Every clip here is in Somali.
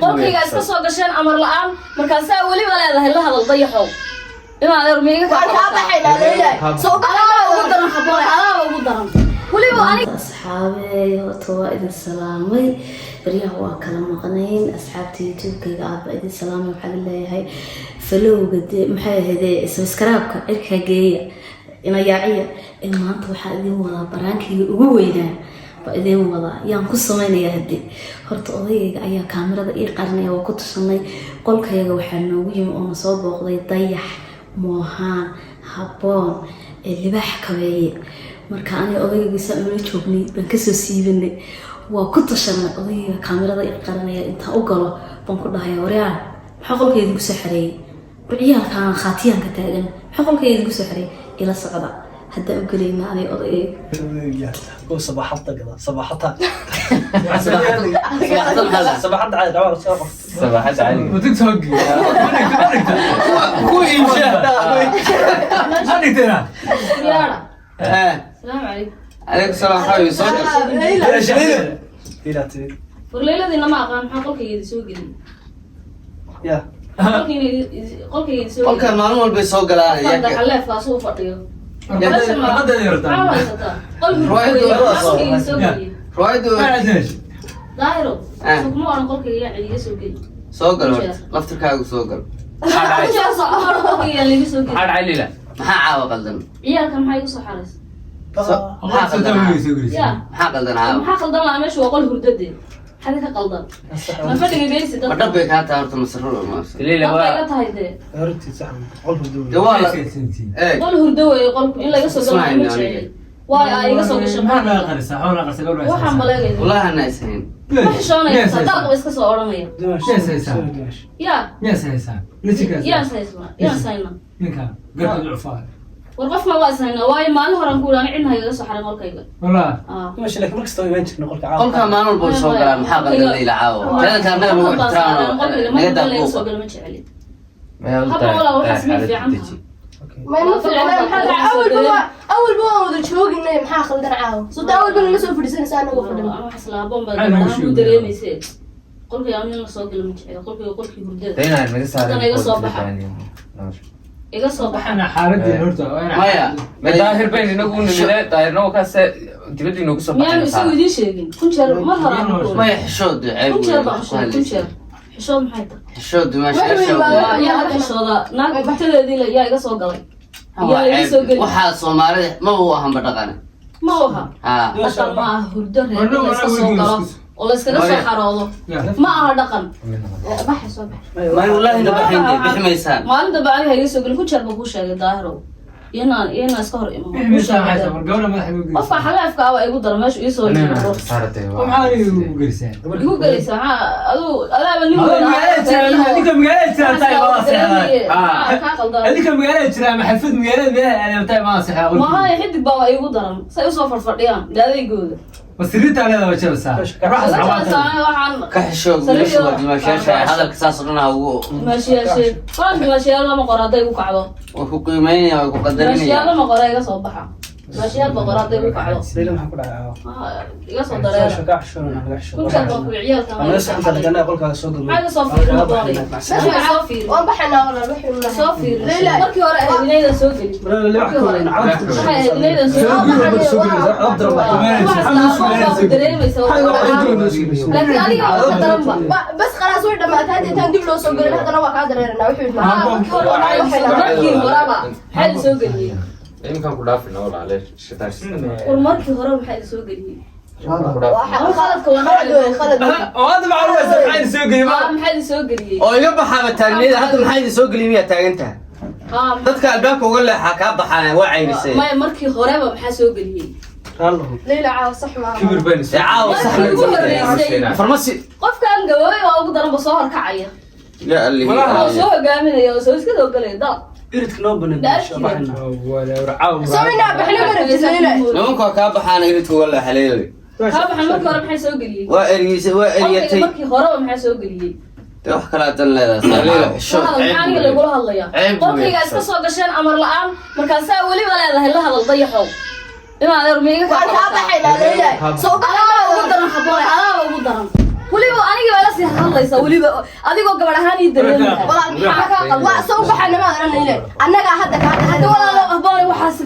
Qolkayga iska soo gasheen amar la'aan, markaasaa weliba leedahay la hadal Dayaxow. Inaa adeer miiga Waan kaa baxaynaa, Leylay. Soo Adaaba ugu daran, Habboone, adaaba ugu daran weliba aniga. Asxaabeey, horta waa idin salaamay. Baryaha waa kala maqnayn. Asxaabta YouTube-kayga aad baa idin salaamay. Waxaa leeyahay follow-ga de, maxay ahayde, subscribe-ka cirkaa geeya, inayaaciya. Ee maanta waxaa idin wadaa prank-iga ugu weynaa baa idin wadaa. Yaan ku samaynayaa hadde? Horta odayayga ayaa kaamirada ii qarinaya. Waa ku tashanay. Qolkayaga waxaa noogu yimi oo na soo booqday Dayax Moohaan Habboon ee Libaax Kabeeye. Marka aniga odayga saan ula joognay baan kasoo siibanay. Waa ku tashanay. Odayga kaamirada i qaranaya. Intaan u galo baan ku dhahaya, "Waryaan, maxaa qolka idinku soo xareeyey? War ciyaalkaan khaatiyaanka taagan, maxaa qolka idinku soo xareeyey?" Ila socda haddaan u gelayna aniga odayga. Sabaxadda gada, sabaxata. Sabaxadda. Sabaxadda caadi dhawaaq soo qof. Sabaxadda caadiga. TikTok ku iibsha. ma dhigtayna? Yaara. Eh. Asalaamu calaykum. Calaykum salaam, xabibi, soo gal. Ila tiri. War leyladiina ma aqaan, maxaa qolkayga idin soo geliyey? Ya. Qolkayga idin soo Qolkan maalin walbay soo galaan. Xaleefkaas uu fadhiyo. Warqadeeda yartaa. Maxaa haysataa? Qol hurdo weeye. Maxaa qolkayga idin soo geliyey? Riwaayaddu. Daahiro. Eh. Soo kuma odhan qolkayga yaa cid iga soo geli? Soo gal horta, laftirkaagu soo gal. Soo kuma odhan qolkayga yaa liiga soo geli? Maxaa dhacay, Lila? Maxaa caawa qaldan? Ciyaalka maxaa igu soo xaraysa? Maxaa qaldan caawa? Ya. Maxaa qaldan caawa? Maxaa qaldan lahaa? Meesha waa qol hurdade, maxaa ka qaldan? Ma fadhiga geysi Ma dadka. dhab bay kaa tahay horta masarro ma Lila Dhab bay iga waa tahay dee. Horti sax, qol hurdo. De waa la eeg. Qol hurdo weeye qolku, in laga soo galo ma Ismail, jeceli. aniga. Waayo aa iga soo gashay? Maxaa naga qarisa? Waxaa naga qarisa gabadha. Waxaan maleegaysa. Wallahi ana ishayn. Ma xishoonaysa, dalqba iska soo odhanaya. Miyaas haysaa? Ya. Miyaas haysaa lajinkaas? Yaan haysna, yaan hayna. Ninka garka cufaa. War qofna waa is haynaa, waayo maalin horan ku idhi cidna haygaga soo xarin qolkayga. Wallah. Ah. Dimash, laakiin markasta way imaan jirna qolka caawa. Qolka maalin walba way soo galaan. Maxaa qaldan, Leyla, caawa? Teeda kale annaga nagu ixtiraamno, naga daa Laga soo buuqa. galo ma jeceli. Meel. Habba walaa, waxaas may fiican tahay. Ma fiicna, maxaa dhacay? Awalba waan wada jooginay, maxaa khaldan caawa? Soo taa awalba nala soo fadhiisanaysa anagoo fadhino. Ama waxaas laaboon baa Maxaa nagu gabadhaan ku sheegaya? dareemayse. Qolkayga anu in la soo galo ma jeceli. Qolkayga qolkii hurdada. Dayna naga saaray. Haddana iga soo baxa. Iga soo baxa. Waxaana xaaladeen horta waa inaa Maya. Ma Daahir bayn inagu nimide, Daahirna waa kaase dibadda inoogu soo Miyaanu baxay. isagu idiin sheegin? 1000 jeer mar hore aan ku ogaa. Maya, xishood ceeb 1000 jeer wey baan wax u ku sheegay, 1000 hadlaysa. jeer. Xishood maxay tahay? Xishood Wax dimaasha. weyn baa Waa yaa laga xishoodaa? Naag hurtadeedii la yaa iga soo galay, yaa iga soo geli. Waxaa Soomaalida maba u ahanba dhaqane. Ma aha. Ha. Dhaqan ma aha hurdo reer in la iska soo galo oo la iskaga soo xaroodo, ma aha dhaqan. Baxa, soo bax. May, wallaahi na baxayn dee, bixi maysaan. Maalin dambe aniga iga soo gelin. 1000 jeer baan kuu sheegay, Daahirow, inaan inaan iska hor imo. Bixi maysaa, maxay tahay? War gabadha madaxa igu Qofka gelisay. xaleefka ah waa igu dara meesha iisoo jiro. Maxaa igu gelisay? Igu gelaysa maxaa? Aduu adaaba nin Adoo weyn ah. magaalada jira, adinka magaalada jira tahay waa seexday. Maxaa kaa qaldan? Adinka magaalada jira ama xalfad magaalada meelaha aadamtahay maa seexdaa. Mahay, xidig baa waa igu daran say usoo farfadhiyaan daadaygooda. Wasiriinta leeda waa jabasaa. Ruuxaas cawaanta. Waxaan Ka xishood wiilasha waa dimaashaasha, hadalka saas oo dhan ha ugu. Dimaashiyaashe qoran, dimaashiyaal lama qoro hadday igu kacdo. Way ku qiimeynaya, way ku Dimaashiyaal qadarinaya. lama qoro, iga soo baxa. Dimaashiyaal ba qoro hadday igu kacdo. Leyla, maxaa ku dhacay caawa? Ah, iga soo dareera. Meesha kaa xishoonana naga xishood. 1000 jeer baan ku ciyaalka. Waa naga soo xantaa qolkaaga soo galnay. Maxaa iga soo fiirin doonay? Maxaa soo fiirin? Waan baxaynaa walaal, wixii nahay. Soo fiirin. Leyla. Markii hore ahayd inaydan soo gelin. Markii hore waxay ahayd inaydan soo gelin. Dareemaysa, laakiin aniga waa ka daranba. Bas khalaas, way dhamaatay hadda. Intaan dib loo soo gelin haddana waa kaa dareeranaa, wixii nahay. Markii horeba maxaa idin soo geliyey? Iminkaan ku dhaafina walaale shitaan. War markii hore maxaa idin soo geliyey? Ku dhaafina. War khaladka waa Khalad wey, khalad wey. Oo hadda maxaa lagu haysaa? Maxaa idin soo geliyey? Aa, maxaa idin soo geliyey? Oo iga baxaaba taagniyada hadda, maxaa idin soo geliy? Miyaa taagan tahay? Haa. Dadka albaabka uga leexaa kaa baxaan, waa cayrisay. Maya, markii horeba maxaa soo geliyey? Leyla, caawa sax maaha. Kibir baan Ee caawa sax. Markii ugu horreysay. Farmasi. Qofkan gaboobay waa ugu daranba, soo horkacaya Ya allihi. oo soo hogaaminaya oo soo iska soo galaya dal. Iridka noo banaan baxayna. Soo inaa baxna ma rabtid, Leyla? Nimanka waa kaa baxaan, iridka uga leexa, Leylay. Kaa baxan, markii hore maxaa soo geliyey? Waa eriyisay, waa Qolkayga eriyatay. markii horeba maxaa soo geliyey? Dee wax kalaa dan leedahay, Leyla, xishood. Hadal maxaa aniga ceeb. lagula hadlayaa? Ceeb weeye. Qolkayga iska soo gasheen amar la'aan, markaasaa weliba leedahay la hadal Dayaxow. Inaa adeer miiga Waan kaa baxaynaa, Leyla. Soo Adaaba ugu daran, Habboone, adaaba ugu daran. Weliba aniga baa la sii hadlaysaa, weliba adigoo gabadh ahaan ii dareemaya. Walaal, maxaa kaa qaldan? Waa soo baxana, ma oranayne annagaa hadda kaa Hadda walaalo, Habboon, waxaas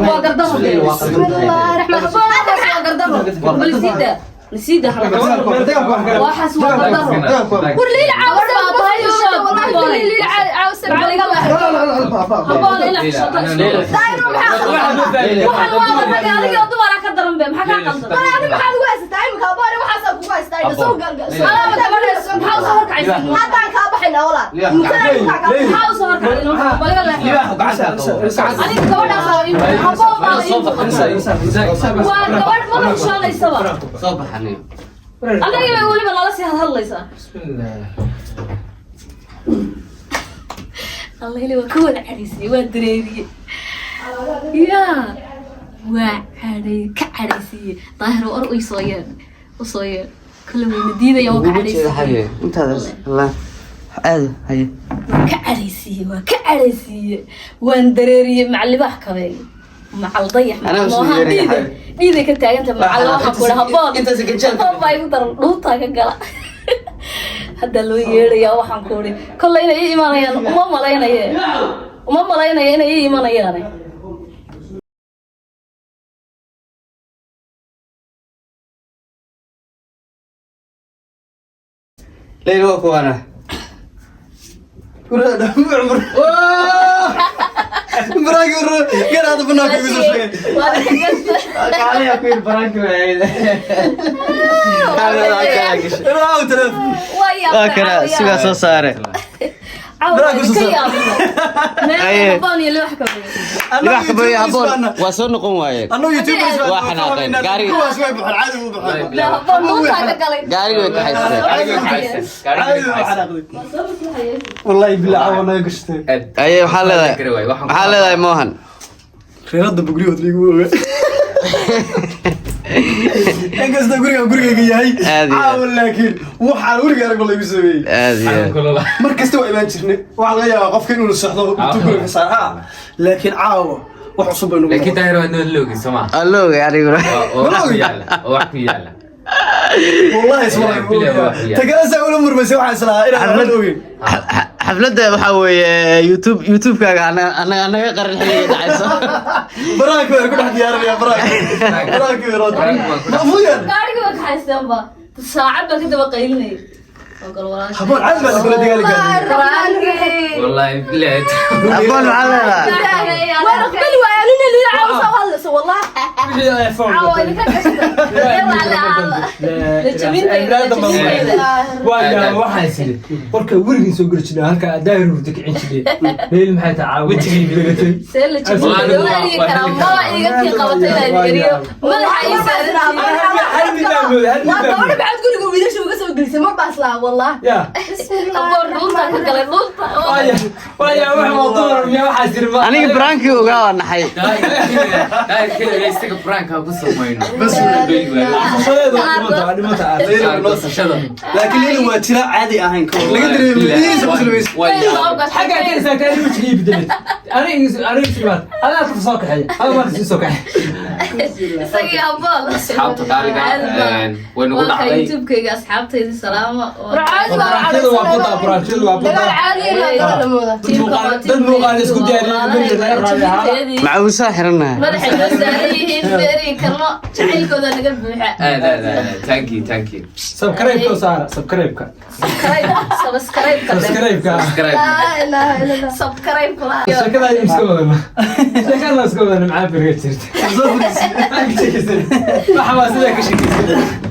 waa gardaro. Bismillaahi raxmaan. Habboon, waxaas waa gardaro. Bal isiida, isiida, waxaas waa gardaro. War Liila Gabadh baa tahay, caawa, wallahi Liila caawa. Habboon, inaad xishoto. Daayiro, maxaa qaldan? Waxaan waa ragga, adigoo dumara ka daran be, maxaa kaa qaldan? Walaal, adiga maxaad ugu haysataa imika? Habboon, waxaasaa kugu haystaa ina soo galgal. Alaaba gabadhaas maxaa usoo horkacaysa? Haddaan kaa baxaynaa, walaal. Imikada kaa Maxaa usoo horkacday? Baliga leexo. Aniga gabadhaas aa ii muuqata. Habboon baa ii muuqata. Waa gabadh maba xishoonaysaba. Soo baxaniyo. Aniga bay weliba nala sii hadhadlaysaa. Allah, ili waa ka wada cadhaysiyey, waa dareeriyey, yaa waa cadhay ka cadhaysiiyey. Daahir, or usoo yeedh, usoo yeedh. Kale wayna diidaya, waa ka cadhaysiiyey. Intaas la aad haye. Waa ka cadhaysiiyey, waa ka cadhaysiiyey, waan dareeriyey. Macal libaax kabeey, macal dayax, Anaa macal usoo moohaan. yeeraya. Dhiiday, dhiiday ka taaganta. Macal waxaan ku idhi Habboon, Intaas gajaal. Habboon baa igu daran, dhuuntaa ka gala. Hadda loo yeedhayaa. Waxaan ku idhi kolley inay ii imanayaan uma malaynaye, uma malaynaya inay ii imanayaan. Leyl, waa kuwaana. Garaada banaanka igu soo sheegay. Kaaliya ku yir baraanki waayay. Waa kana sigaa soo saare. Aye. Libax kabeeye, Habboon waa soo noqon waayeen. Annagu YouTubers. Waa xanaaqeen. Gaari- Kuwaas way baxeen, caadi u baxeen. Gaarigii way kaxaysteen. Caadi u xanaaqday. Wallahi bilaa caawa naga gashtay. Aye, waxaa leedahay, waxaa leedahay Mohan. Reerada bugriyood liigu oga. Inkastoo guriga gurigayga yahay Aad iyo aad. caawa, laakiin waxaan weliga arag laygu sameeyey. Aad iyo aad. Mar kasta waa imaan jirnay, waxaa laga yaabaa qofka inuu seexdo intuu guriga saar ha, laakiin caawa wax cusub bay nagu Laakiin Daahir waa noo loogi soo ma Allooga aniguna. oo wax ku yaala, oo wax ku yaala. Wallahi isma Bilaa wax ku yaala. tagala saa ula murmaysay, waxaan islahaa inaan waxba ogeyn. Xafladda waxaa weeye YouTube, YouTube-kaaga anaga qaran xilliga dhacayso. Baraanka waan ku dhex diyaarinaya, baraanka baraanka mafuyan. Gaariga waa kaxaysteenba, saacad baa ka daba qaylinayay. Soo gal walaasha. Habboon, caadi baa lakula dagaali gaadhay. Wallahi bilaad. Habboon, maxaa leedahay? Waan aqbali waayaan inay Liila caawa soo hadlayso, wallahi. Caawa idinka gashta. La jabintayda, la jabintayda. Waa waxaan isiri warka werigiin soo geli jirnay halka Daahir hurda kicin jirnay. Leyl, maxay tahay caawa wejigii bedelatay? See la jabintayda waa erigi karaa, maba idiga kii qabatay inaan idin eriyo, madaxa ii saarantihiin. Hal mid baa mooday, hal mid Waa baa gabadha mooday. maxaad guriga wiilasha uga soo gelisay? Mar baa islaa, wallahi. Ya. Habboon dhuuntaa ka galay, dhuunta. Waaya, waaya, wax waa dumar miya? Waxaa isiri ma Aniga baraankii ogaa, waa naxay. Daahir keliya isaga prank ha ku samayno. Bas. Xashadeedu waa dhimanta, waa dhimanta. Goosashada. Laakiin Leyla waa jira caadi ahayn ka hor laga dareemay iisa muslimaysa. Xaggaa ka istaagtay, aniga wejigii bedelatay. Aniga isiri maad adaa ka soo kaxeeya, adaa maanta sii soo kaxeeya. Isagii Habboon. Asxaabta qaaliga way nagu Walka dhacday. YouTube-kayga, asxaabtayda salaama. Caadi baa. Buraanshadu waa budaa, buraanshadu waa Dagaal budaa. caadi ah dagaal dhamooda. Dad muuqaal isku diyaariyay, meel laga raaday ahaa. Macawisaa xirannahay. Madaxay noo saaran yihiin, ma erigi karno, jacaylkooda naga buuxa. Aad aad aad, thank you, thank you. Subscribe-ka u saara, subscribe-ka. Subscribe-ka. Subscribe-ka. Subscribe. Laa ilaaha illa Allah. Subscribe kula. Sheekada aynu iska wadana, sheekada iska wadana, maxaa firiga jirta? Maxaa ka sheekaysan? Waxa waa sidaa ka sheekaysan.